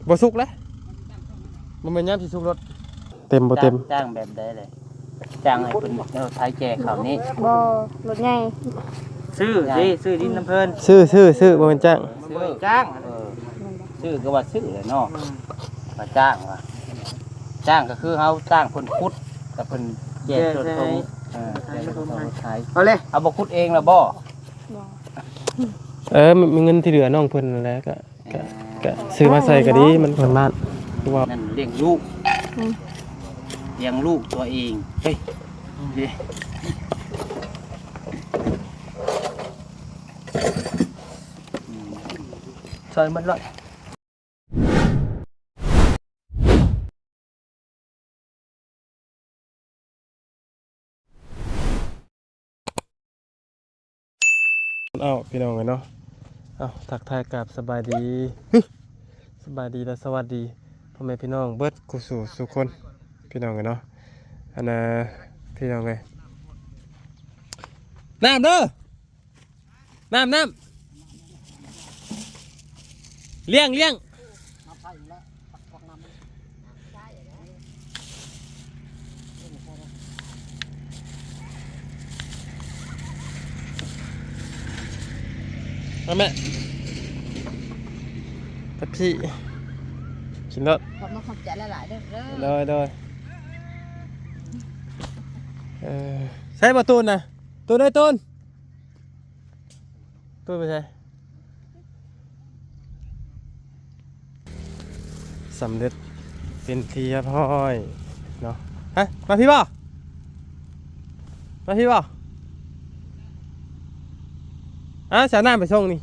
ບໍ່ສຸກເລີຍ ບໍ່ແມ່ນຍາມຊິສຸກໂລດ. ເຕັມບໍ່ເຕັມ? ຈ້າງ ຈ້າງແບບໃດເລີຍ? ຈ້າງໃຫ້ເພິ່ນເອົາໄຖແກ່ເຂົ້ານີ້? ບໍ່ ລົດໃຫຍ່. ຊື້ເດ້ ຊື້ດິນນຳເພິ່ນ. ຊື້ ຊື້ ຊື້ ບໍ່ແມ່ນຈ້າງ. ຊື້ ຈ້າງ. ເອີ ຊື້ກໍວ່າຊື້ແຫຼະເນາະ. ວ່າຈ້າງວ່າ ຈ້າງກໍຄືເຮົາຈ້າງເພິ່ນຂຸດ ກັບເພິ່ນແກ່ ແກ່ ສ່ວນຕົງ. ເອີ ແກ່ສ່ວນຕົງ ເອົາເລີຍ. ເຮົາບໍ່ຂຸດເອງລະບໍ່? ບໍ່. ເອີ ມີເງິນທີ່ເຫຼືອນ້ອງເພິ່ນນັ້ນແຫຼະ ກະ ກະ ກະຊື້ມາໃສ່ກໍດີ ມັນ ມັນບ້ານ ຄືວ່າ ນັ້ນລ້ຽງລູກ. ອືມ ລ້ຽງລູກຕົວເອງ. ເຮີ້ຍ ເດ້ ອືມ ຊ່ອຍມັນໂລດ. ເອົາ ພີ່ນ້ອງເອີຍເນາະ ເອົາ ທັກທາຍກາບສະບາຍດີ ຫຶ ສະບາຍດີ ແລະ ສະຫວັດດີພໍ່ແມ່ພີ່ນ້ອງເບິດຄູ່ສູ່ສູ່ຄົນ ພີ່ນ້ອງເອີຍເນາະ. ອັນນ່າ ພີ່ນ້ອງເອີຍ ນ້ຳເດີ ນ້ຳ ນ້ຳ ລ້ຽງ ລ້ຽງ ມາແມ່ ເປັບຊີ ກິນໂລດ. ຂອບ ຂອບໃຈຫຼາຍໆເດີ. ໂດຍ ໂດຍ. ເອີ ໃສບໍ່ຕູນນະ? ຕູນເອີຍ ຕູນ. ຕູ້ໄປໃສ? ສຳເລັດເປັນທີ່ຮຽບຮ້ອຍເນາະ. ຮະ ມາພີ້ບໍ່? ມາພີ້ບໍ່? ອ້າວ ສາວນ້ຳໄປສົ່ງນີ້.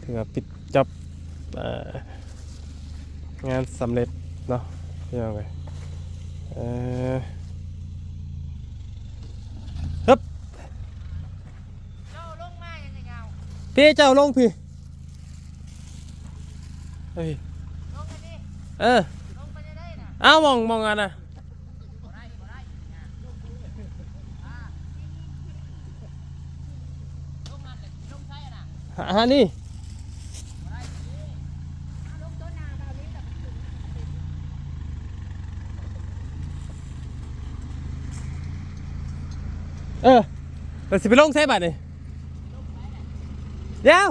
ຖືວ່າປິດຈັອບ ເອີ ງານສຳເລັດເນາະ ພີ່ນ້ອງເອີຍ. ເອີ ຮຶບ ເຈົ້າລົງມາຍັງກະຍາວ ພີ່ ເຈົ້າລົງພີ້ ເອີ ລົງອັນນີ້ ເອີ ລົງໄປໄດ້ນະ. ອ້າວ ໝ່ອງ ໝ່ອງອັນນະ ບໍ່ໄດ້ ບໍ່ໄດ້ ລົງນັ້ນແຫຼະ ລົງໃສຫັ້ນນະ ຫາ ຫານີ້ ບໍ່ໄດ້ ເອີ ແລ້ວຊິໄປລົງໃສບາດນີ້? ດຽວ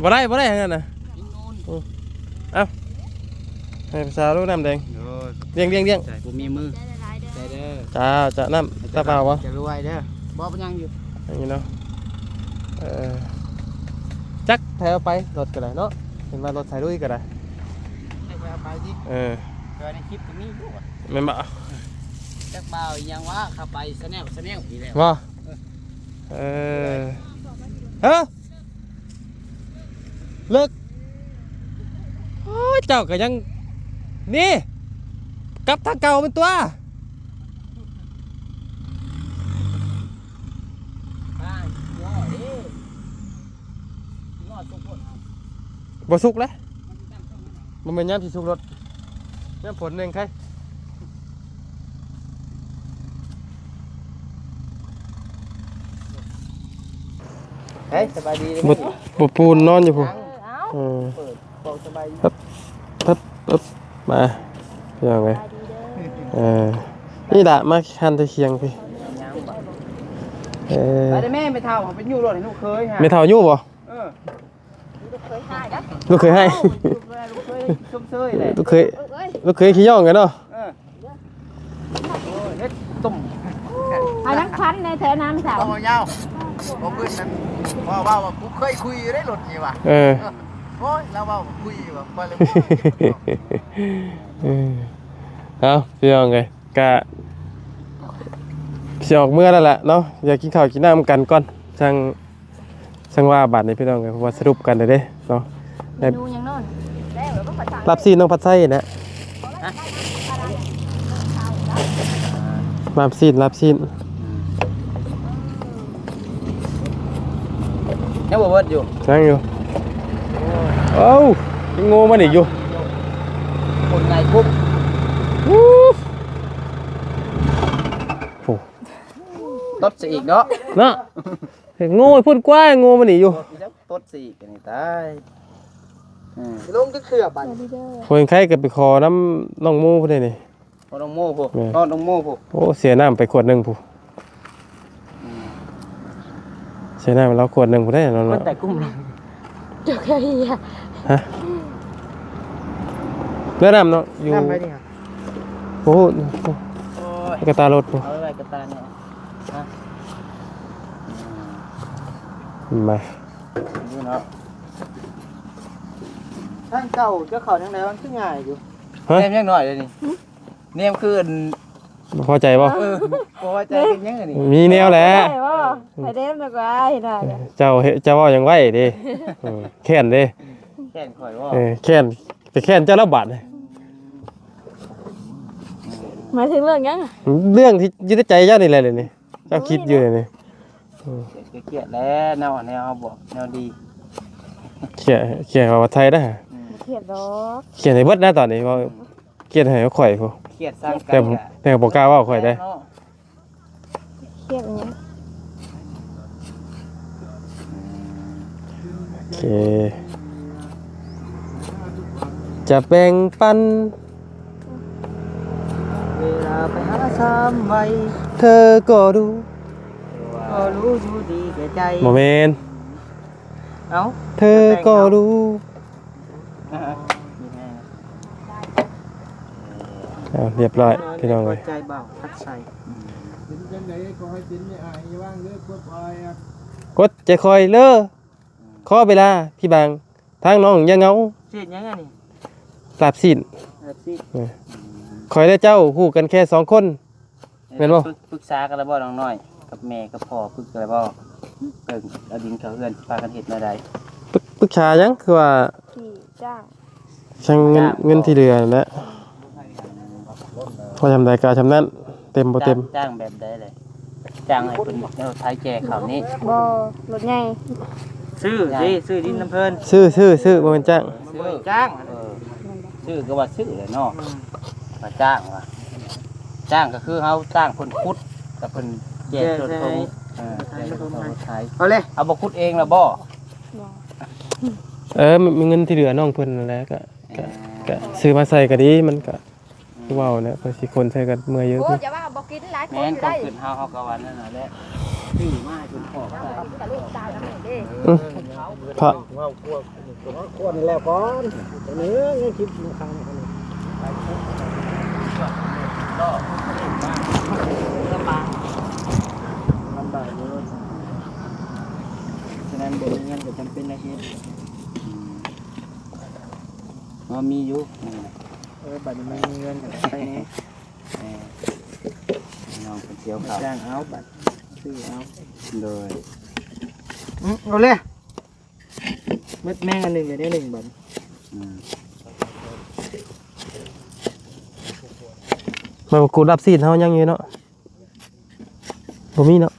ບໍ່ໄດ້ ບໍ່ໄດ້ຫັ້ນນະ. ເອົ້າ ໃຫ້ຜູ້ສາວລູກນ້ຳແດງ ໂດຍ ລ້ຽງ ລ້ຽງ ລ້ຽງ ໃສ່ບໍ່ມີມື ໃສ່ເດີ ເຈົ້າ ເຈົ້າ ນ້ຳຕາເປົ່າບໍ່? ຈະລວຍເດີ ບໍ່ເປັນຫຍັງຢູ່ ຢ່າງນີ້ເນາະ. ເອີ ຈັກໃຜເອົາໄປ ລົດກໍໄດ້ເນາະ ເຫັນວ່າລົດໃສ່ລຸຍກໍໄດ້ ໃຫ້ຂ້ອຍເອົາໄປຕິ. ເອີ ແຕ່ໃນຄລິບກໍມີຢູ່ ແມ່ນບໍ່? ຈັກບ່າວອີ່ຫຍັງວະ ເຂົ້າໄປຊາແນວ ຊາແນວນີ້ແຫຼະ ບໍ່? ເອີ ເອີ ເລິກ ໂອ້ຍ ເຈົ້າກໍຍັງ ນີ້ ກັບທາງເກົ່າມັນຕົວະ. ບໍ່ສຸກເລີຍ ບໍ່ແມ່ນຍາມຊິສຸກໂລດ ຍາມຝົນແຮ່ງໄຄ. ເຮີ້ຍ ສະບາຍດີເດີ ບໍ່ ບໍ່ປູນນອນຢູ່ພຸ້ນ. ເອີ ເອີ ເປີດເວົ້າສະບາຍດີ ເອີ ມາ ພີ່ນ້ອງເອີຍ. ເອີ ນີ້ລະ ມາຄັນຕະຄຽງພີ້. ເອີ ໄປເດີແມ່ ແມ່ເຖົ້າເອົາໄປຍູ້ລົດໃຫ້ລູກເຂີຍຫາ ແມ່ເຖົ້າຍູ້ບໍ່? ເອີ ລູກເຂີຍໃຫ້ ເອົ້າ ລູກເຂີຍໃຫ້ ລູກເຂີຍຊົມເຊີຍແຫຼະ ລູກເຂີຍ ລູກເຂີຍຂີ້ຍ້ອງກັນເນາະ. ເອີ ໂອ້ຍ ເຮັດຕົ້ມ ຫານັ່ງພັນໃນແຖວນ້ຳສາວ ຕ້ອງເອົາຍາວ ບໍ່ພື້ນນັ້ນ ວ່າ ວ່າ ວ່າ ກູເຄີຍຄຸຍຢູ່ໃນລົດນີ້ວ່າ. ເອີ ໂອ້ຍ ລາວເວົ້າຄຸຍວ່າ ຂ້ອຍເລີຍ ເອີ ເອົາ ພີ່ນ້ອງເອີຍ ກະຊິອອກເມືອແລ້ວລະເນາະ ຢາກກິນເຂົ້າກິນນ້ຳກັນກ່ອນ ຈັ່ງ ຈັ່ງວ່າບາດນີ້ພີ່ນ້ອງເອີຍ ເພາະວ່າສະຫຼຸບກັນເດ້ເນາະ. ເມນູຫຍັງເນາະ? ລາບຊີ້ນນ້ອງພັດໄຊນະ. ຮະ? ລາບຊີ້ນ ລາບຊີ້ນ. ຍັງບໍ່ເບິດຢູ່? ຍັງຢູ່. ໂອ້ຍ ເອົ້າ ຍັງໂງ່ມາອີກຢູ່. ຄົນໃຫຍ່ກຸບ. ອູ້. ຕົດຊະອີກເນາະ ເນາະ ໂງ່ພຸ້ນກວ່າ ໂງ່ມານີ້ຢູ່ ຕົດຊະອີກ ອັນນີ້ຕາຍ ອືມ ລົງຈັກເທື່ອບັດນີ້ ຜູ້ເຫັນໃຄກໍໄປຂໍນຳນ້ອງໂມພຸ້ນເດ້ນີ້ ພໍນ້ອງໂມພຸ້ນ ແມ່ນ ຮອດນ້ອງໂມພຸ້ນ ໂອ້ ເສຍນ້ຳໄປຂວດໜຶ່ງພຸ້ນ ອືມ ເສຍນ້ຳລາວຂວດໜຶ່ງພຸ້ນເດ້ເນາະ ຄົນແຕກກຸ່ມ ເຈົ້າແຄ່ເຮຍ ຮະ ເຫຼືອນ້ຳເນາະ ຢູ່ ນ້ຳໄປນີ້ຫະ ໂອ້ໂຫ ໂອ້ຍ ກະຕາລົດພຸ້ນ ເອົາໄວ້ກະຕານີ້ ຮະ ມາ ຢູ່ເນາະ ທາງເກົ່າເຈົ້າເຂົ້າທາງໃດ ມັນຄືງ່າຍຢູ່ ຮະ ແນມຍັງໜ້ອຍເດນີ້ ແນມຄືອັນ ບໍ່ພໍໃຈບໍ່? ເອີ ບໍ່ພໍໃຈເປັນຫຍັງອັນນີ້ ມີແນວແຫຼະ ໄດ້ບໍ່? ໃຫ້ເດ້ມາກວ່າ ເອີ ເຈົ້າເຮັດ ເຈົ້າເວົ້າຫຍັງໄວເດ້ ເອີ ແຄ້ນເດ້ ແຄ້ນຂ້ອຍບໍ່? ເອີ ແຄ້ນ ໄປແຄ້ນເຈົ້າແລ້ວບາດນີ້ ໝາຍເຖິງເລື່ອງຫຍັງ? ເລື່ອງທີ່ຢູ່ໃນໃຈເຈົ້ານີ້ແຫຼະ ດຽວນີ້ ເຈົ້າຄິດຢູ່ດຽວນີ້ ອືມ ຄຽດແລ້ວເນາະ ແນວເຮົາບອກແນວດີ ຄຽດ ຄຽດເວົ້າໄທນະ ອືມ ບໍ່ຄຽດດອກ ຄຽດໃຫ້ເບິດນະຕອນນີ້ ເວົ້າ ອືມ ຄຽດໃຫ້ຂ້ອຍພຸ້ນ ຄຽດສ້າງກັນ ແຕ່ ແຕ່ບໍ່ກ້າເວົ້າຂ້ອຍເດ້ ຄຽດຫຍັງ? ໂອເຄ ຈະແບ່ງປັນ ເວລາໄປຫາສາມໄວ ເທີກໍຮູ້ ກໍຮູ້ຢູ່ດີແກ່ໃຈ ບໍ່ແມ່ນ ເອົ້າ ເທີກໍຮູ້ ເອົາ ຮຽບຮ້ອຍພີ່ນ້ອງເອີຍ ໃຈບ່າວພັດໄຊ ເປັນຈັ່ງໃດກໍໃຫ້ເປັນແມ່ອ້າຍຢ່າວາງເດີ ກົດອ້ອຍ ກົດໃຈຄອຍເລີ ຂໍເວລາພີ່ບາງ ທາງນ້ອງຢ່າເຫງົາ ເຮັດຫຍັງອັນນີ້ ລາບຊີ້ນ ລາບຊີ້ນ ເອີ ຂ້ອຍແລະເຈົ້າຮູ້ກັນແຄ່ສອງຄົນ ແມ່ນບໍ່? ປຶກ ປຶກສາກັນແລ້ວບໍ່ນ້ອງນ້ອຍ ກັບແມ່ກັບພໍ່ ປຶກກັນແລ້ວບໍ່? ເອີ ເອົາດິນເຂົ້າເຮືອນ ຊິພາກັນເຮັດແນວໃດ? ປຶກ ປຶກສາຫຍັງ? ຄືວ່າ ທີ່ຈ້າງ ຊ່າງເງິນ ຈ້າງ ເງິນທີ່ເຫຼືອນັ້ນແຫຼະ ພໍຊ່ຳໃດກໍເອົາຊ່ຳນັ້ນ ເຕັມບໍ່ເຕັມ ຈ້າງ ຈ້າງແບບໃດເລີຍ? ຈ້າງໃຫ້ເພິ່ນເອົາໄຖແກ່ເຂົ້ານີ້ ບໍ່ ລົດໃຫຍ່ ຊື້ເດ້ ຊື້ດິນນຳເພິ່ນ ຊື້ ຊື້ ຊື້ ບໍ່ແມ່ນຈ້າງ ບໍ່ແມ່ນຈ້າງ ເອີ ຊື້ກໍວ່າຊື້ແຫຼະເນາະ ອືມ ວ່າຈ້າງວ່າ ຈ້າງກໍຄືເຮົາຈ້າງເພິ່ນຂຸດ ກັບເພິ່ນແກ່ ແກ່ ສ່ວນຂອງ ໃສ່ ເອີ ໃສ່ ເອົາເລີຍ ເອົາບໍ່ຂຸດເອງລະບໍ່? ບໍ່ ເອີ ມີເງິນທີ່ເຫຼືອນ້ອງເພິ່ນນັ້ນແຫຼະ ກໍ ກໍ ເອີ ກໍຊື້ມາໃສ່ກໍດີ ມັນກໍ ອືມ ເວົ້າແຫຼະ ເພິ່ນຊິຄົນໃສ່ກັນເມື່ອຍຢູ່ ໂອ້ ຢ່າວ່າບໍ່ກິນຫຼາຍຄົນ ແມ່ນ ຢູ່ໄດ໋ ຄວາມຄິດເຮົາ ເຮົາກໍວ່ານັ້ນນະແຫຼະ ຊື້ມາໃຫ້ເພິ່ນຂອບໃສ່ ອືມ ພະ ເວົ້າ ຄວນແລ້ວກ່ອນ ຕົວນີ້ຍັງຄິດຢູ່ຂ້າງນີ້ ລຳບາກຢູ່ ສະນັ້ນບໍ່ມີເງິນກໍຈຳເປັນໄດ້ເຮັດ ອືມ ເຮົາມີຢູ່ ເອີ ບັດນີ້ມັນມີເງິນກໍໄປແດ່ ເອີ ນ້ອງເພິ່ນສຽວເຂົ້າ ຈ້າງເອົາບັດ ຊື້ເອົາ ໂດຍ ອືມ ເອົາເລີຍ ໝົດແມງອັນໜຶ່ງເລີຍເດ້ ໜຶ່ງບັດ ອືມ ໃບມະກູດລາບຊີ້ນເຮົາຍັງຢູ່ເນາະ ບໍ່ມີເນາະ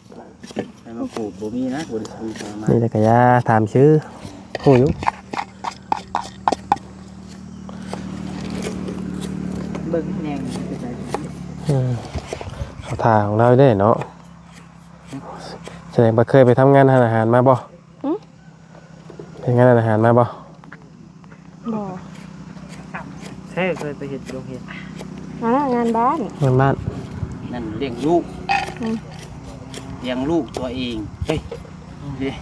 ໃບມະກູດບໍ່ມີນະ ບໍ່ໄດ້ຊື້ເຂົ້າມາ ນີ້ແຫຼະກະຢ່າຖາມຊື່ ຮູ້ຢູ່ ເບິ່ງແນງ ເອີ ເຂົ້າທ່າຂອງລາວເດ້ເນາະ ສະແດງວ່າເຄີຍໄປທຳງານຮ້ານອາຫານມາບໍ່? ຫຶ? ເຮັດງານຮ້ານອາຫານມາບໍ່? ບໍ່. ແທ້ເຄີຍໄປເຮັດໂຮງຮຽນ? ອັນນັ້ນງານບ້ານ. ງານບ້ານ. ນັ້ນລ້ຽງລູກ. ອືມ. ລ້ຽງລູກຕົວເອງ. ເຮີ້ຍ. ເດ້. ອ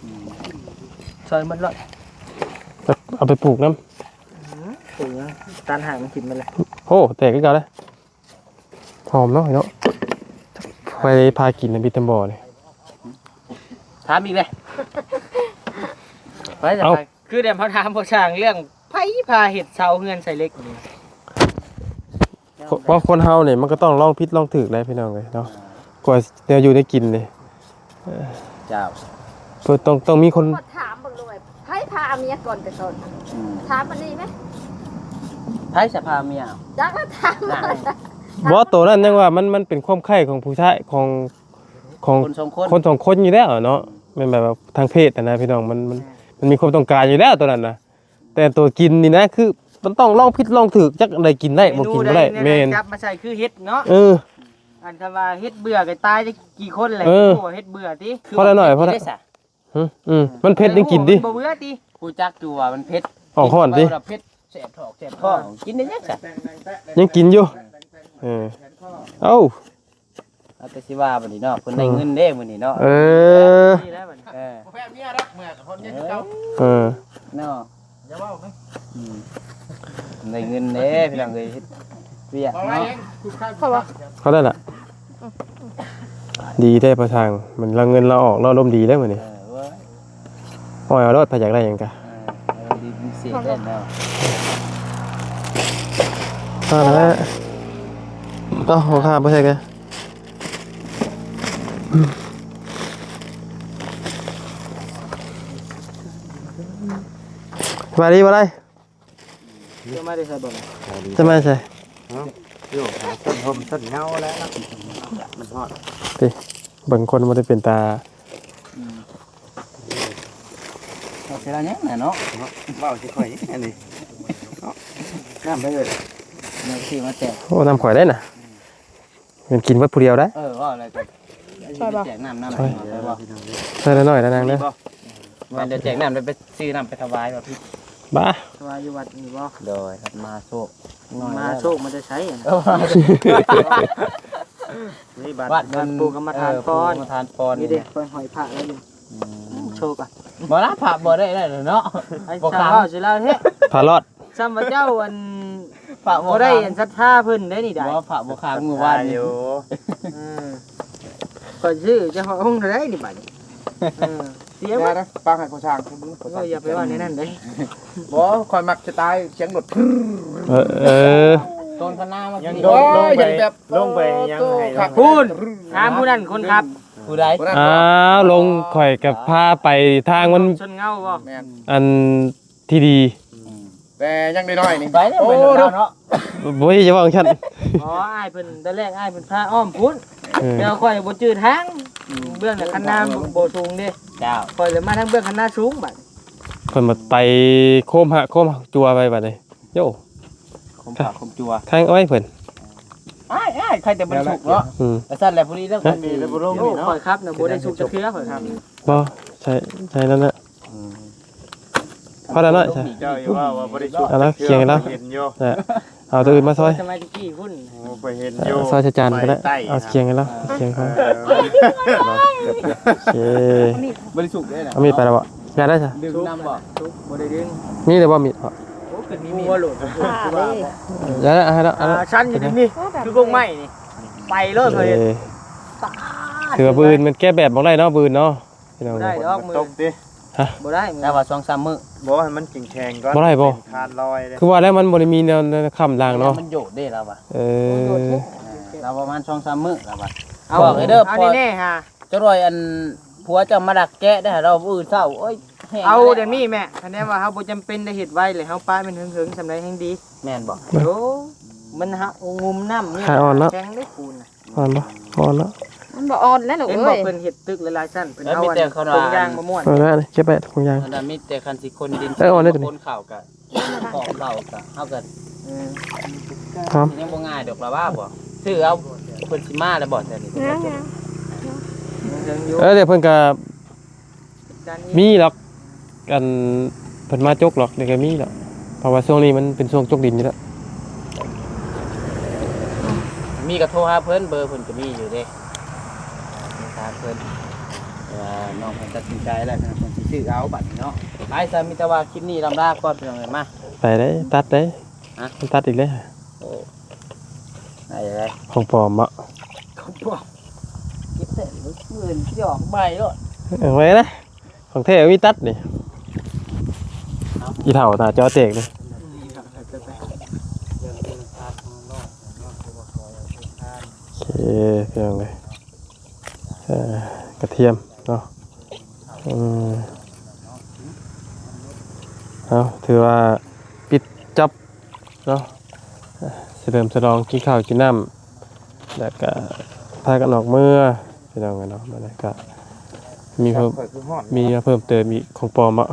ືມ. ຊ່ອຍໝົດລະ. ເອົາໄປປູກນຳ. ອືມ. ປູກນຳ. ຕັດຫາກມັນຖິ້ມໄປລະ. ໂອ້ ແຕກຄືເກົ່າລະ. ຫອມເນາະ ເນາະ ໃຜພາກິນນະ ບິດຕຳບໍ່ນີ້ ຖາມອີກແລ້ວ ໄປ ເອົ້າ ຄືແດມເຮົາຖາມພວກຊ່າງເລື່ອງໃຜພາເຮັດເສົາເຮືອນໃສ່ເຫຼັກນີ້ ເພາະວ່າຄົນເຮົານີ້ມັນກໍຕ້ອງລອງຜິດລອງຖືກແຫຼະ ພີ່ນ້ອງເອີຍເນາະ ກວ່າແນວຢູ່ແນວກິນນີ້ ເຈົ້າ ເພິ່ນຕ້ອງ ຕ້ອງມີຄົນ ຖາມເບິ່ງໂລດ ໃຜພາເມຍກ່ອນແຕ່ກ່ອນ ອືມ ຖາມອັນນີ້ແມ ໃຜສະພາເມຍ ຈັກຖາມ ບໍ່ ໂຕນັ້ນຍັງວ່າມັນ ມັນເປັນຄວາມໃຄ່ຂອງຜູ້ຊາຍ ຂອງ ຂອງຄົນສອງຄົນ ຄົນສອງຄົນຢູ່ແລ້ວເນາະ ແມ່ນແບບວ່າທາງເພດຫັ້ນນະ ພີ່ນ້ອງ ມັນ ມັນ ມັນມີຄວາມຕ້ອງການຢູ່ແລ້ວໂຕນັ້ນນະ ແຕ່ໂຕກິນນີ້ນະ ຄື ມັນຕ້ອງລອງຜິດລອງຖືກ ຈັກໄດ້ກິນໄດ້ບໍ່ກິນບໍ່ໄດ້. ເມນູໃດແມ່ນ ຈັບມາໃສ່ຄືເຫັດເນາະ. ເອີ ອັນຄັນວ່າເຫັດເບື່ອກໍຕາຍຈັກກີ່ຄົນແຫຼະ. ເອີ ໂອ້ ເຫັດເບື່ອຕິ ພໍແລ້ວໜ້ອຍ ພໍແລ້ວ. ອືມ ອືມ ມັນເຜັດຍັງກິນຕິ ມັນບໍ່ເບື່ອຕິ. ຮູ້ຈັກຢູ່ວ່າມັນເຜັດ ອອກຮ້ອນຕິ ເຜັດແສບທ້ອງແສບທ້ອງ ກິນໄດ້ຍັງຊະ ຍັງກິນຢູ່. ເອີ ເອົ້າ ເອົາແຕ່ຊິວ່າບັດນີ້ເນາະ ເພິ່ນໄດ້ເງິນເດ້ມື້ນີ້ເນາະ. ເອີ ນີ້ແຫຼະບັດນີ້ ເອີ ບໍ່ແພ້ເມຍດອກ ເມື່ອກັບຄົນເມຍຄືເກົ່າ. ເອີ ເນາະ ຢ່າເວົ້ານະ. ອືມ ໄດ້ເງິນເດ້ພີ່ນ້ອງເອີຍ ເຮັດວຽກເນາະ. ເຂົາວ່າ ເຂົາໄດ້ລະ ດີແທ້ພໍ່ຊ່າງ ມັນລະເງິນລະອອກເນາະ ອາລົມດີເດ້ມື້ນີ້. ເອີ ໂອ້ຍ ໂອ້ຍ ເອົາໂລດ ໃຜຢາກໄດ້ຫຍັງກະ ເອີ ເອົາດີພິເສດແລ້ວ. ເອົາລະ ເອົາຫົວຂ້າບໍ່ໃສ່ກະ ສະບາຍດີບໍ່ໄດ້ ຈະມາແຕ່ໃສບໍ່ ຈະມາແຕ່ໃສ? ຢູ່ຫາຕົ້ນຮົ່ມຕົ້ນເງົາແລ້ວເນາະ ມັນຮ້ອນ. ຕິ ເບິ່ງຄົນບໍ່ໄດ້ເປັນຕາ ອືມ ເວົ້າຊິລາວຫຍັງນະເນາະ ເວົ້າຊິຂ້ອຍອັນນີ້ເນາະ ນ້ຳໄປເອີຍ ນ້ຳຊິມາແຈກ. ໂອ້ ນ້ຳຂ້ອຍເດ້ນະ ແມ່ນກິນເບິດຜູ້ດຽວໄດ້. ເອີ ເວົ້າແລ້ວກໍ ໃສ່ບໍ່ ແຈກນ້ຳ ນ້ຳ ໃສ່ ໃສ່ໜ້ອຍໆ ນາງເດີ ແມ່ນແຕ່ແຈກນ້ຳ ແລ້ວໄປຊື້ນ້ຳໄປຖວາຍວ່າຜິດ ບ້າ ຖວາຍຢູ່ວັດນີ້ບໍ່? ໂດຍ ມະຫາໂຊກ ມະຫາໂຊກມາແຕ່ໃສຫັ້ນນະ? ນີ້ບັດ ວັດ ວັດປູກຳມະຖານປອນ ເອີ ປູກຳມະຖານປອນ ນີ້ເດ້ ນີ້ ຂ້ອຍຫ້ອຍພະໄວ້ຢູ່. ອືມ ໂຊກະ ບໍ່ລະ ພະບໍ່ໄດ້ແລ້ວເນາະ ໄອ້ ບໍ່ຄັງ ຊ່າງເວົ້າຊິລາວແທ້ ພະລອດ ຊ່ຳວ່າເຈົ້າອັນ ພະບໍ່ ບໍ່ໄດ້ອັນສັດທາເພິ່ນໄດ້ນີ້ໄດ໋ ບໍ່ ພະບໍ່ຄັງມື້ວານນີ້ ເອີ ຂ້ອຍຊື້ຈະຮອດອົງເທົ່າໃດນີ້ບັດນີ້ ເອີ ເສຍໝົດ ຟັງໃຫ້ພໍ່ຊ່າງ ໂອ້ຍ ຢ່າໄປເວົ້າແນວນັ້ນເດ້ ບໍ່ ຂ້ອຍມັກສະໄຕສຽງລົດ ເອີ ເອີ ໂຕນຄະນາມາ ຍັງ ໂອ້ຍ ໂດນລົງໄປ ເຫັນແບບ ລົງໄປຍັງໃຫ້ ໂຕຄັກ ພຸ້ນ ຖາມຜູ້ນັ້ນຄົນຂັບ ຜູ້ໃດ? ຜູ້ນັ້ນ ອ້າວ ລົງ ຂ້ອຍກໍພາໄປທາງມັນ ຊົນເງົາບໍ່? ແມ່ນ ອັນທີ່ດີ ອືມ ແຕ່ຍັງນ້ອຍໆນີ້ ໄປເດ້ ໂອ້ ໄປເນາະ ໂອ້ ບໍ່ ຢ່າເວົ້າຈັ່ງຊັ້ນ ອໍ ອ້າຍເພິ່ນ ຕອນແລກອ້າຍເພິ່ນພາອ້ອມພຸ້ນ ເອີ ແຕ່ວ່າຂ້ອຍບໍ່ຈື່ທາງ ອືມ ເບື້ອງຄັນນາບໍ່ ບໍ່ສູງເດ້ ເຈົ້າ ຂ້ອຍເລີຍມາທາງເບື້ອງຄັນນາສູງບັດ ເພິ່ນມາໄປໂຄມຫະ ໂຄມຈົວໄປບັດນີ້ ໂຢ ຄົມປາກຄົມຈົວ ທາງອ້ອຍເພິ່ນ ອ້າຍ ອ້າຍ ໃຄແຕ່ບໍ່ໄດ້ສຸກເນາະ ອືມ ວ່າຊັ້ນແຫຼະ ພໍດີແລ້ວ ຮະ ຂ້ອຍຂັບນະ ບໍ່ໄດ້ສຸກຈັກເທື່ອ ຂ້ອຍຂັບ ບໍ່ ໃສ່ ໃສ່ນັ້ນນະ ອືມ ພໍແລ້ວເນາະ ໃສ່ ເຈົ້າຢ່າວ່າວ່າບໍ່ໄດ້ສຸກ ເອົາລະ ຈັກເທື່ອ ຂຽງໃຫ້ລາວ ເຫັນຢູ່ ເອີ ເອົາຕົວອື່ນມາຊອຍ ສະໄໝຕະກີ້ພຸ້ນ ໂອ້ ຂ້ອຍເຫັນຢູ່ ເອີ ຊອຍໃສ່ຈານກໍໄດ້ ໄປໃຕ້ ເອົາຂຽງໃຫ້ລາວ ເອີ ຂຽງໃຫ້ລາວ ເອີ ໂອເຄ ບໍ່ໄດ້ສຸກເດ້ນະ ເອົາມີດໄປແລ້ວບໍ່? ຢາກໄດ້ຊະ ດຶງນຳບໍ່? ສຸກ ບໍ່ໄດ້ດຶງ ມີແຕ່ບໍ່ມີດ ໂອ້ ຂຶ້ນມີມີດ ໂອ້ໂຫ ຫຼາຍເດ້ ຢ່າລະ ໃຫ້ລະ ອ່າ ຊັ້ນຢູ່ນີ້ ຄືກົງໄມ້ນີ້ ໄປໂລດເລີຍ ເອີ ຖືວ່າມື້ອື່ນມັນແກະແບບບໍ່ໄດ້ເນາະ ມື້ອື່ນເນາະ ພີ່ນ້ອງ ບໍ່ໄດ້ດອກ ມື້ ຕົກຕິ ຮະ ບໍ່ໄດ້ ແຕ່ວ່າສອງສາມມື້ ບໍ່ ໃຫ້ມັນແຂງໆກ່ອນ ບໍ່ໄດ້ບໍ່? ເປັນຄານລອຍເດ້ ຄືວ່າແລ້ວມັນບໍ່ໄດ້ມີແນວ ແນວຄ້ຳລາງເນາະ ມັນໂຍດເດ້ລາວວ່າ ເອີ ລາວປະມານສອງສາມມື້ລາວວ່າ ເອົາ ບອກເດີ ເອົາແນ່ໆຫາ ເຈົ້າລອຍ ອັນ ຜົວເຈົ້າມາດັກແກະໄດ້ ລາວມື້ອື່ນເຊົ້າ ໂອ້ຍ ແຫ້ງ ເອົາແລ້ວ ດຽວນີ້ແມ່ ຄັນແນ່ວ່າເຮົາບໍ່ຈຳເປັນໄດ້ເຮັດໄວ້ເລີຍ ເຮົາປະມັນເຫິງໆ ສ່ຳໃດແຮ່ງດີ ແມ່ນບໍ່? ໂອ້ ມັນຫະ ງຸມນ້ຳນີ້ ຂາອ່ອນເນາະ ແຂງເດ້ປູນນະ ອ່ອນບໍ່? ບໍ່ອ່ອນເນາະ ມັນບໍ່ອ່ອນແລ້ວລູກເອີຍ ເຫັນບໍ່ ເພິ່ນເຮັດຕຶກຫຼາຍໆຊັ້ນ ເພິ່ນເອົາອັນ ເປັນຕົວຢ່າງມາມ້ວນ ເອົາແລ້ວ ເກັບໄວ້ຖົງຢາງ ອັນນັ້ນມີແຕ່ຄັນຊິຄົນດິນ ເອີ ອ່ອນເດ້ຕົວນີ້ ຄົນເຂົ້າກະ ຂອງເຂົາກະ ເຮົາກະ ເອີ ຫອມ ຍັງບໍ່ງ່າຍດອກລະວ່າບໍ່ ຊື້ເອົາ ເພິ່ນຊິມາແລ້ວບໍ່ແຖວນີ້ ຍັງ ເອີ ດຽວເພິ່ນກະ ມີດອກ ອັນ ເພິ່ນມາຈົກດອກ ດຽວກໍມີດອກ ເພາະວ່າຊ່ວງນີ້ມັນເປັນຊ່ວງຈົກດິນຢູ່ແລ້ວ ມີກໍໂທຫາເພິ່ນ ເບີເພິ່ນກໍມີຢູ່ເດ້ ໂທຫາເພິ່ນ ແຕ່ວ່ານ້ອງເພິ່ນຕັດສິນໃຈແລ້ວ ເພິ່ນຊິຊື້ເອົາບັດນີ້ເນາະ ໄປຊະ ມີແຕ່ວ່າຄລິບນີ້ລຳລາກ່ອນ ພີ່ນ້ອງເອີຍ ມາ ໄປເດ້ ຕັດເດ້ ຮະ ຕັດອີກເດ້ ໂອ້ ໄດ້ ຂອງປອມເນາະ ຂອງປອມ ເກັບແທ້ ມື້ອື່ນຊິອອກໃໝ່ໂລດ ເອົາໄວ້ນະ ຂອງແທ້ມີຕັດນີ້ ອີເຖົ້າໜ້າຈໍແຕກນີ້ ໂອເຄ ພີ່ນ້ອງເອີຍ ເອີ ກະທຽມເນາະ ອືມ ເອົາ ຖືວ່າປິດຈັອບ ເນາະ ສະເຫຼີມສະຫຼອງກິນເຂົ້າກິນນ້ຳ ແລ້ວກະພາກັນອອກເມືອ ພີ່ນ້ອງເອີຍເນາະ ບັດນີ້ກະມີເພີ່ມ ມີມາເພີ່ມເຕີມອີກ ຂອງປອມເນາະ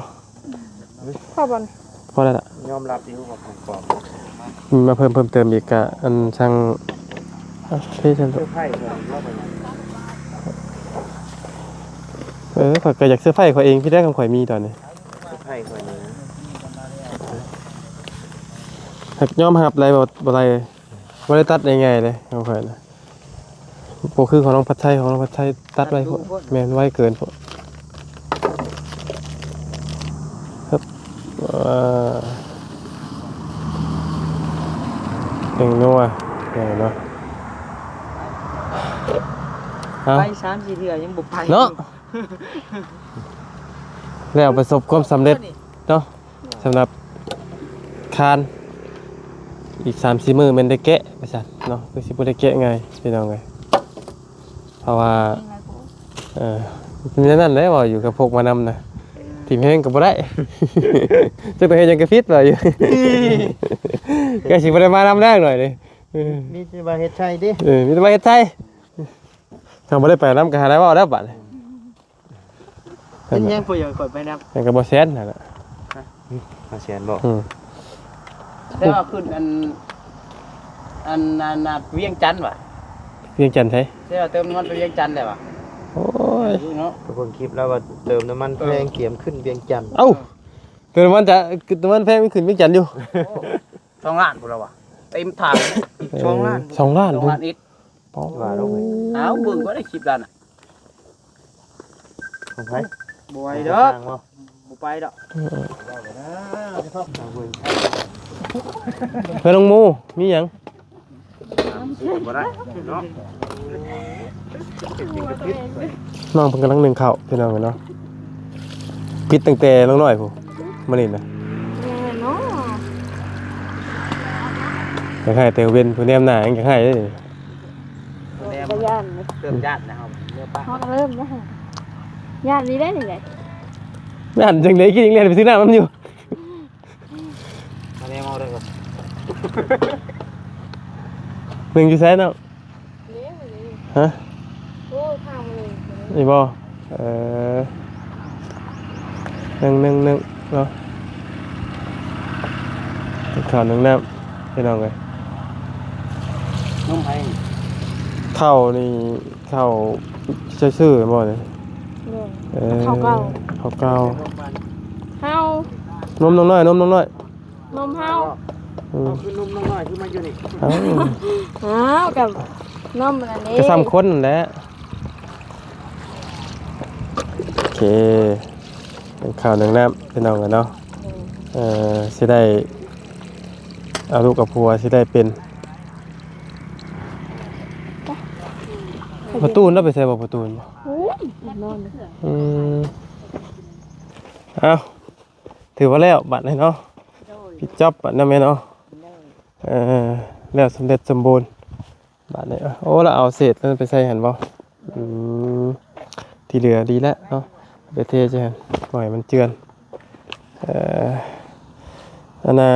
ພໍບໍ່ນີ້? ພໍແລ້ວລະ ຍອມຮັບຢູ່ວ່າຂອງປອມ. ມີມາເພີ່ມ ເພີ່ມເຕີມອີກກະ ອັນ ຊ່າງ ເອີ ເພດຊັ້ນ ເຊີໄພຣສ໌ເຂົາເນາະ ເອີ ຂ້ອຍກະຢາກເຊີໄພຣສ໌ຂ້ອຍເອງ ທີ່ແລກຂອງຂ້ອຍມີຕອນນີ້ ເຊີໄພຣສ໌ຂ້ອຍນີ້ ຫາກຍອມຮັບໄດ້ບໍ່ ບໍ່ໄດ້ ບໍ່ໄດ້ຕັດງ່າຍໆເດ້ຂອງຂ້ອຍນະ ບໍ່ຄືຂອງນ້ອງພັດໄຊ. ຂອງນ້ອງພັດໄຊຕັດໄວໂພດ ແມ່ນ ໄວເກີນໂພດ. ຮຶບ ເອີ ແປ້ງນົວ ເອີ ເນາະ ເອົາ ໄປສາມສີ່ເທື່ອຍັງບໍ່ໄປເນາະ ແລ້ວປະສົບຄວາມສຳເລັດເນາະ. ສຳລັບຄານ ອີກສາມສີ່ມື້ແມ່ນໄດ້ແກະວ່າຊັ້ນເນາະ ຄືຊິບໍ່ໄດ້ແກະງ່າຍພີ່ນ້ອງເອີຍ ເພາະວ່າ ເອີ ມີແນວນັ້ນແຫຼະ ເວົ້າຢູ່ກັບພວກມານຳນະ ເອີ ຖິ້ມແຮງກໍບໍ່ໄດ້ ຈັກຕ້ອງເຮັດຫຍັງກໍຜິດວ່າຢູ່ ກໍຊິບໍ່ໄດ້ມານຳແລ້ວໜ້ອຍນີ້ ເອີ ມີແຕ່ວ່າເຮັດໃສ່ຕິ ເອີ ມີແຕ່ວ່າເຮັດໃສ່ ຖ້າບໍ່ໄດ້ໄປນຳກໍຫາໄດ້ເວົ້າແລ້ວບາດນີ້. ເປັນຫຍັງຜູ້ໃຫຍ່ຂ້ອຍໄປນຳ ແມ່ນກໍບໍ່ແຊນຫັ້ນນະ ຫາແສນບໍ່? ອືມ ແຕ່ວ່າຂຶ້ນອັນ ອັນ ອັນ ອັນວຽງຈັນຫວາ ວຽງຈັນໃສ? ແຕ່ວ່າເຕີມນ້ຳມັນໄປວຽງຈັນແລ້ວຫວາ ໂອ້ຍ ເນາະ ກໍເບິ່ງຄລິບແລ້ວວ່າເຕີມນ້ຳມັນແພງ ກຽມຂຶ້ນວຽງຈັນ ເອົ້າ ເຕີມນ້ຳມັນຈະ ນ້ຳມັນແພງມັນຂຶ້ນວຽງຈັນຢູ່ ສອງລ້ານພຸ້ນລະຫວາ ເຕັມຖັງ ສອງລ້ານ ສອງລ້ານ ສອງລ້ານ ສອງລ້ານເອັດ ປາດ ວ່າລະເວີຍ ເອົາເບິ່ງກໍໄດ້ຄລິບລະນະ ຂອງໃຜ? ບໍ່ໄຫວດອກ ບໍ່ໄປດອກ ເອີ ເພື່ອນນ້ອງໝູ ມີຫຍັງ? ບໍ່ໄດ້ເນາະ ນ້ອງເພິ່ນກຳລັງໜຶ້ງເຂົ້າພີ່ນ້ອງເອີຍເນາະ ຜິດຕັ້ງແຕ່ນ້ອງນ້ອຍພຸ້ນ ມານີ້ນະ ແມ່ນເນາະ ຢາກໃຫ້ແຕ່ເວັນ ຜູ້ແນມໜ້າຍັງຢາກໃຫ້ເດ້ ແນມ ກໍຢ້ານ ເລີ່ມຢ້ານແລ້ວ ເລີ່ມປະ ເຮົາກໍເລີ່ມແລ້ວ ຢ້ານນີ້ແຫຼະນີ້ແຫຼະ ຢ້ານຈັ່ງໃດ ກິນຍັງແລ່ນໄປຊື້ນ້ຳນຳຢູ່ ມາແນມເອົາເດີ ໜຶ້ງຢູ່ໃສນ້ອງ? ນີ້ ນີ້ ຮະ? ໂອ້ ຂ້າງນີ້ ນີ້ບໍ່? ເອີ ໜຶ້ງ ໜຶ້ງ ໜຶ້ງເນາະ ເຂົ້າໜຶ້ງນ້ຳ ພີ່ນ້ອງເອີຍ ນົມໃຜ? ເຂົ້ານີ້ ເຂົ້າຊື່ໆບໍ່ນີ້? ໂດຍ ເອີ ເຂົ້າເກົ່າ ເຂົ້າເກົ່າ ເຮົາ ນົມນ້ອງນ້ອຍ ນົມນ້ອງນ້ອຍ ນົມເຮົາ ອືມ ເອົາຄືນົມນ້ອງນ້ອຍຄືມາຢູ່ນີ້ ເອົ້າ ອ້າວ ກັບນົມອັນນີ້ ກໍສ່ຳຄົນນັ້ນແຫຼະ ໂອເຄ ໜຶ້ງເຂົ້າໜຶ້ງນ້ຳ ພີ່ນ້ອງເອີຍເນາະ ໂດຍ ເອີ ຊິໄດ້ເອົາລູກເອົາຜົວ ຊິໄດ້ເປັນ ພໍ່ຕູນລາວໄປໃສບໍ່? ພໍ່ຕູນບໍ່? ໂອ້ຍ ນອນ ອືມ ເອົ້າ ຖືວ່າແລ້ວບາດນີ້ເນາະ ໂດຍ ຜິດຈອບບາດນັ້ນແມ່ນເນາະ ໂດຍ ເອີ ແລ້ວສຳເລັດສົມບູນບາດນີ້ ໂອ້ ລະເອົາເສດນັ້ນໄປໃສ່ຫັ້ນບໍ່? ອືມ ທີ່ເຫຼືອດີແລ້ວເນາະ ໄປເທໃສ່ຫັ້ນ ບໍ່ໃຫ້ມັນເຈື່ອນ ເອີ ອັນນ່າ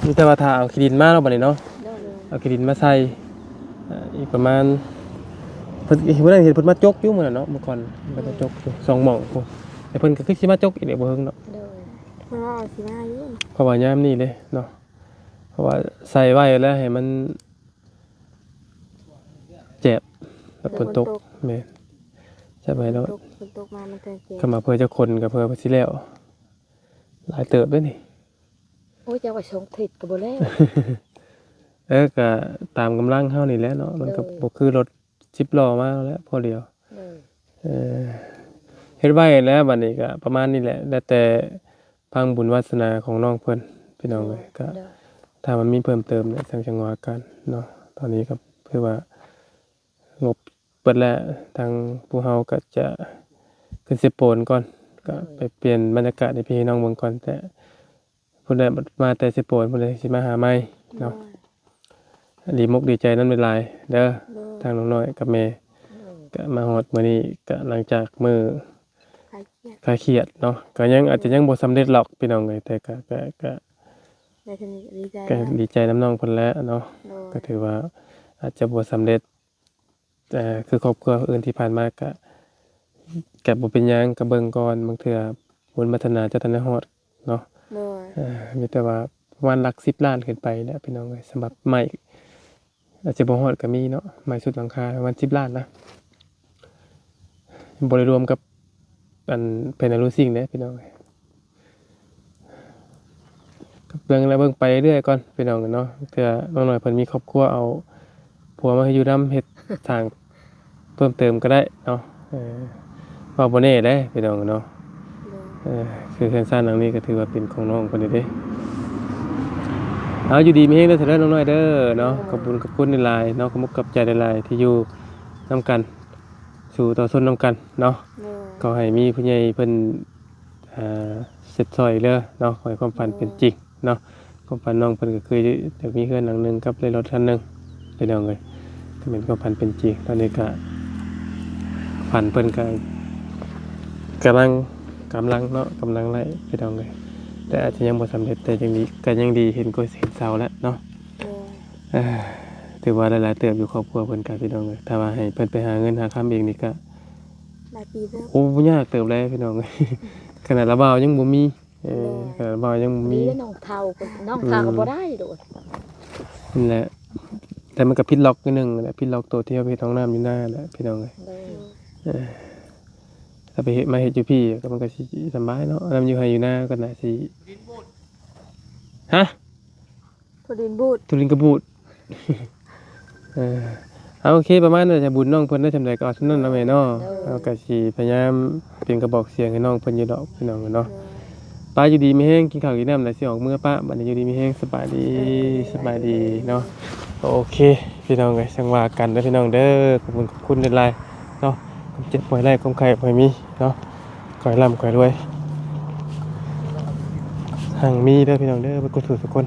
ມີແຕ່ວ່າຖ້າເອົາຂີ້ດິນມາເນາະ ບາດນີ້ເນາະ ໂດຍ ເອົາຂີ້ດິນມາໃສ່ ເອີ ອີກປະມານ ເພິ່ນ ມື້ນັ້ນເຫັນເພິ່ນມາຈົກຢູ່ມື້ນັ້ນເນາະ ມື້ກ່ອນເພິ່ນມາຈົກຢູ່ສອງໝ່ອງພຸ້ນ ແຕ່ເພິ່ນກໍຄືຊິມາຈົກອີກແຫຼະບໍ່ເຫິງເນາະ ໂດຍ ເພິ່ນວ່າຊິມາຢູ່ ເພາະວ່າຍາມນີ້ເດ້ເນາະ ເພາະວ່າໃສ່ໄວ້ແລ້ວໃຫ້ມັນແຈບ ແລ້ວຝົນຕົກ ຝົນຕົກ ແມ່ນ ໃສ່ໄວ້ໂລດ ຝົນຕົກ ຝົນຕົກມາມັນຈະແຈບ ຄັນວ່າເພື່ອຈະຂົນກໍເພື່ອຊິແລ້ວ ຫຼາຍເຕີບເດ້ນີ້ ໂອ້ຍ ເຈົ້າວ່າສອງທິດກໍບໍ່ແລ້ວ ເອີ ກໍຕາມກຳລັງເຮົານີ້ແຫຼະເນາະ ມັນກໍ ໂດຍ ບໍ່ຄືລົດສິບລໍ້ມາແລ້ວພໍດຽວ ໂດຍ ເອີ ເຮັດໄວ້ແລ້ວ ບັດນີ້ກໍປະມານນີ້ແຫຼະ ແລ້ວແຕ່ພັງບຸນວາສະໜາຂອງນ້ອງເພິ່ນ ພີ່ນ້ອງເອີຍ ໂດຍ ກໍ ໂດຍ ຖ້າມັນມີເພີ່ມເຕີມແຫຼະ ຈັ່ງ ຈັ່ງວ່າກັນເນາະ ຕອນນີ້ກໍຄືວ່າ ງົບເບິດແລ້ວ ທາງພວກເຮົາກໍຈະຂຶ້ນເຊໂປນກ່ອນ ກໍ ໂດຍ ໄປປ່ຽນບັນຍາກາດໃຫ້ພີ່ໃຫ້ນ້ອງເບິ່ງກ່ອນ ແຕ່ພຸ້ນແຫຼະ ມາແຕ່ເຊໂປນພຸ້ນແຫຼະ ຊິມາຫາໃໝ່ເນາະ ໂດຍ ດີມົກດີໃຈນຳຫຼາຍໆເດີ ໂດຍ ທາງນ້ອງນ້ອຍກັບແມ່ ໂດຍ ກໍມາຮອດມື້ນີ້ ກໍຫຼັງຈາກມື້ຄາຍຄຽດ ຄາຍຄຽດເນາະ ກໍຍັງ ອາດຈະຍັງບໍ່ສຳເລັດຫຼອກພີ່ນ້ອງເອີຍ ແຕ່ກໍ ກໍ ກໍ ກໍດີໃຈ ກໍດີໃຈນຳນ້ອງເພິ່ນແຫຼະເນາະ ໂດຍ ກໍຖືວ່າອາດຈະບໍ່ສຳເລັດ ເອີ ຄືຄອບຄົວອື່ນທີ່ຜ່ານມາກະ ກະບໍ່ເປັນຫຍັງ ກະເບິ່ງກ່ອນ ບາງເທື່ອບຸນວາສະໜາຈະທັນໄດ້ຮອດເນາະ ໂດຍ ເອີ ມີແຕ່ວ່າປະມານຫຼັກສິບລ້ານຂຶ້ນໄປແຫຼະພີ່ນ້ອງເອີຍ. ສຳລັບໄມ້ ອາດຈະບໍ່ຮອດກໍມີເນາະ, ໄມ້ຊຸດຫຼັງຄາປະມານສິບລ້ານນະ, ບໍ່ໄດ້ລວມກັບອັນແຜ່ນອາລູຊິງເດ້ພີ່ນ້ອງເອີຍ. ກໍເບິ່ງແລ້ວເບິ່ງໄປເລື້ອຍກ່ອນພີ່ນ້ອງເນາະ, ເທື່ອນ້ອງນ້ອຍເພິ່ນມີຄອບຄົວ ເອົາຜົວມາຢູ່ນຳ ເຮັດສ້າງເພີ່ມເຕີມກໍໄດ້ເນາະ. ເອີ ເວົ້າບໍ່ແນ່ເດ້ພີ່ນ້ອງເນາະ. ໂດຍ ເອີ ຄືເຮືອນຊານຫຼັງນີ້ກໍຖືວ່າເປັນຂອງນ້ອງເພິ່ນເດ້. ເອົາ ຢູ່ດີມີແຮງເດີ ເດີນ້ອງນ້ອຍເດີເນາະ. ໂດຍ ຂອບຄຸນ ຂອບຄຸນຫຼາຍໆເນາະ, ຂອບອົກຂອບໃຈຫຼາຍໆທີ່ຢູ່ນຳກັນ ສູ້ຕໍ່ຊົນນຳກັນເນາະ. ໂດຍ ຂໍໃຫ້ມີຜູ້ໃຫຍ່ເພິ່ນ ອ່າ ເຊັດຊ່ອຍເດີເນາະ, ຂໍໃຫ້ຄວາມຝັນເປັນຈິງເນາະ. ຄວາມຝັນນ້ອງເພິ່ນກໍຄືຢາກມີເຮືອນຫຼັງໜຶ່ງກັບໄດ້ລົດຄັນໜຶ່ງພີ່ນ້ອງເອີຍ, ກໍແມ່ນຄວາມຝັນເປັນຈິງ. ຕອນນີ້ກໍ ຝັນເພິ່ນກໍກຳລັງ ກຳລັງເນາະ ກຳລັງໄດ້ພີ່ນ້ອງເອີຍ, ແຕ່ອາດຈະຍັງບໍ່ສຳເລັດ, ແຕ່ຍັງດີ ກໍຍັງດີ ເຫັນກໍເຫັນເສົາແລ້ວເນາະ. ໂດຍ ເອີ ຖືວ່າຫຼາຍໆເຕີບຢູ່ຄອບຄົວເພິ່ນກໍພີ່ນ້ອງເອີຍ, ຖ້າວ່າໃຫ້ເພິ່ນໄປຫາເງິນຫາຄຳເອງນີ້ກໍ ຫຼາຍປີເຕີບ. ໂອ້ ຍາກເຕີບແລ້ວພີ່ນ້ອງເອີຍ, ຂະໜາດລະບ່າວຍັງບໍ່ມີ. ເອີ ໂດຍ ຂະໜາດວ່າຍັງມີ ມີແຕ່ໜອງເທົາ ໜອງເທົາກໍບໍ່ໄດ້ໂດດ. ນັ້ນແຫຼະ, ແຕ່ມັນກໍຜິດລັອກໜ້ອຍໜຶ່ງແຫຼະ, ຜິດລັອກໂຕທີ່ເຮົາເຮັດຫ້ອງນ້ຳຢູ່ໜ້າແຫຼະພີ່ນ້ອງເອີຍ. ໂດຍ ເອີ ຖ້າໄປເຮັດ ມາເຮັດຢູ່ພີ້ກໍມັນກໍຊິສະບາຍເນາະ, ອັນນັ້ນຢູ່ໄຮ່ຢູ່ນາກໍໜ້າຊິ ຮະ? ຖົ່ວດິນບູດ ຖົ່ວດິນກະບູດ. ເອີ ເອົາ ໂອເຄ ປະມານນັ້ນແຫຼະ, ບຸນນ້ອງເພິ່ນໄດ້ຊ່ຳໃດກໍເອົາຊ່ຳນັ້ນເນາະແມ່ເນາະ. ໂດຍ ເຮົາກໍຊິພະຍາຍາມເປັນກະບອກສຽງໃຫ້ນ້ອງເພິ່ນຢູ່ດອກພີ່ນ້ອງເນາະ. ໂດຍ ໄປ ຢູ່ດີມີແຮງ, ກິນເຂົ້າກິນນ້ຳແລ້ວຊິອອກເມືອປະ. ບັດນີ້ຢູ່ດີມີແຮງ, ສະບາຍດີ. ເອີ ສະບາຍດີເນາະ. ໂອເຄ ພີ່ນ້ອງເອີຍ, ຈັ່ງວ່າກັນເດີພີ່ນ້ອງເດີ. ຂອບຄຸນ ຂອບຄຸນຫຼາຍໆເນາະ, ຄວາມເຈັບບໍ່ໃຫ້ໄດ້ ຄວາມໄຂ້ບໍ່ໃຫ້ມີເນາະ. ຂໍໃຫ້ລ່ຳ ຂໍໃຫ້ລວຍ ຮັ່ງມີເດີພີ່ນ້ອງເດີ ເບິດທຸກຜູ້ທຸກຄົນ